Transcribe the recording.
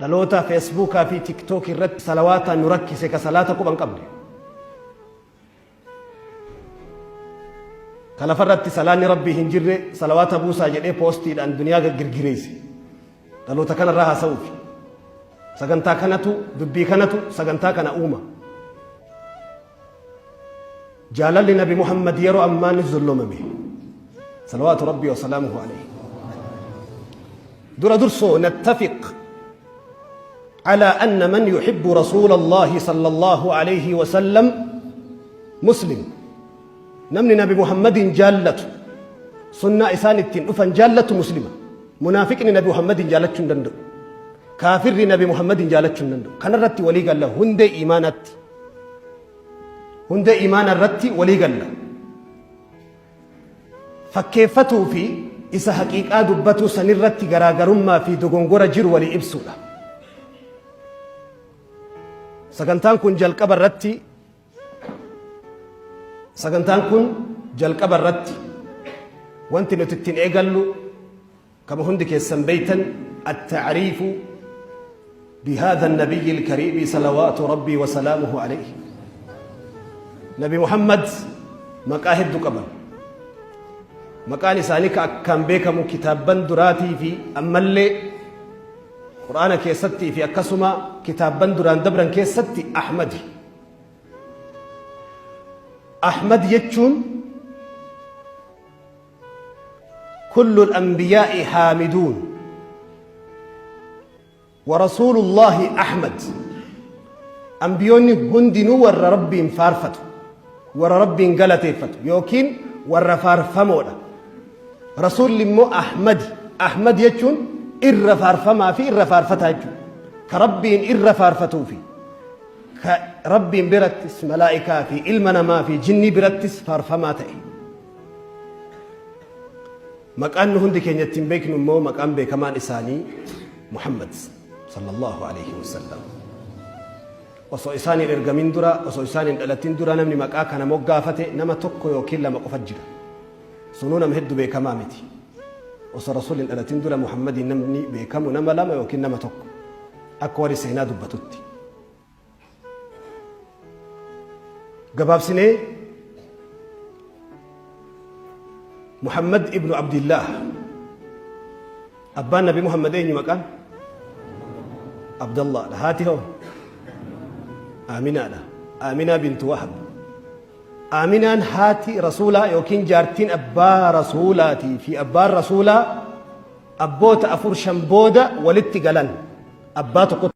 Dhaloota Feesbuukaa fi TikTok irratti salawaataan nu rakkise ka salaata quba hin qabne. Ka lafarratti salaanni Rabbii hin jirre salawaata buusaa jedhee poostiidhaan duniyaa girgireesse. Dhaloota kanarraa haasa'uufi. Sagantaa kanatu dubbii kanatu sagantaa kana uuma. Jaalalli Nabi Muhammad yeroo ammaa ni zollomame. Salawaatu Rabbii wa salaamuhu alayhi. Dura dursoo nattafiq على أن من يحب رسول الله صلى الله عليه وسلم مسلم. Namni Nabi Muhammadin jaallatu, sunnaa isaan ittiin dhufan jaallatu muslima. Munaafiqni Nabi Muhammadin jaallachuu hin danda'u. Kaafirri Nabi Muhammadin jaallachuu hin danda'u. Kanarratti walii galla hundee imaanaatti. Hundee imaana irratti walii galla. Fakkeeffatuu fi isa haqiiqaa dubbatuu sanirratti garaagarummaa fi dogongora jiru walii ibsuudha. Sagantaan kun jalqaba irratti Sagantaan kun jalqaba irratti wanti nuti ittiin eegallu kama hundi keessan beeytan at-ta'riifu بهذا النبي الكريم صلوات ربي وسلامه عليه. نبي محمد maqaa hedduu qaban. Maqaan isaanii ka akkaan beekamu kitaabban duraatii fi ammallee Qur'aana keessattii fi akkasuma kitaabban duraan dabran keessatti Ahmadi. Ahmad jechuun kullu al-anbiyaa'i haamiduun wa rasuulullaahi Ahmad. Ambiyoonni hundinuu warra Rabbiin faarfatu, warra Rabbiin galateeffatu yookiin warra faarfamoodha. Rasuulli immoo Ahmadi. Ahmad jechuun irra faarfamaa fi irra faarfataa jechuudha. Ka Rabbiin irra faarfatuu fi ka Rabbiin birattis malaa'ikaa fi ilma namaa fi jinnii birattis faarfamaa ta'e. Maqaan nu hundi keenya ittiin beeknu immoo maqaan beekamaan isaanii Muhammad sallallahu alaihi wasallam. Osoo isaan hin ergamin dura, osoo isaan hin dhalatin dura namni maqaa kana moggaafate nama tokko yookiin lama qofa jira. Sunuu nama hedduu beekamaa miti. Osoo Rasuulli hin dhalatin dura Muhammadiin namni beekamu nama lama yookiin nama tokko. Akka warri seenaa dubbatutti. Gabaabsinee Muhammad ibnu Abdillaah. Abbaan Nabi Muhammad eenyu maqaan? Abdallaadha. Haati hoo? Aaminaadha. Aaminaa bintu Wahab. Aaminaan haati Rasuulaa yookiin jaartiin abbaa Rasuulaatii fi abbaan Rasuulaa abboota afur shan booda walitti galan. Abbaa tokko.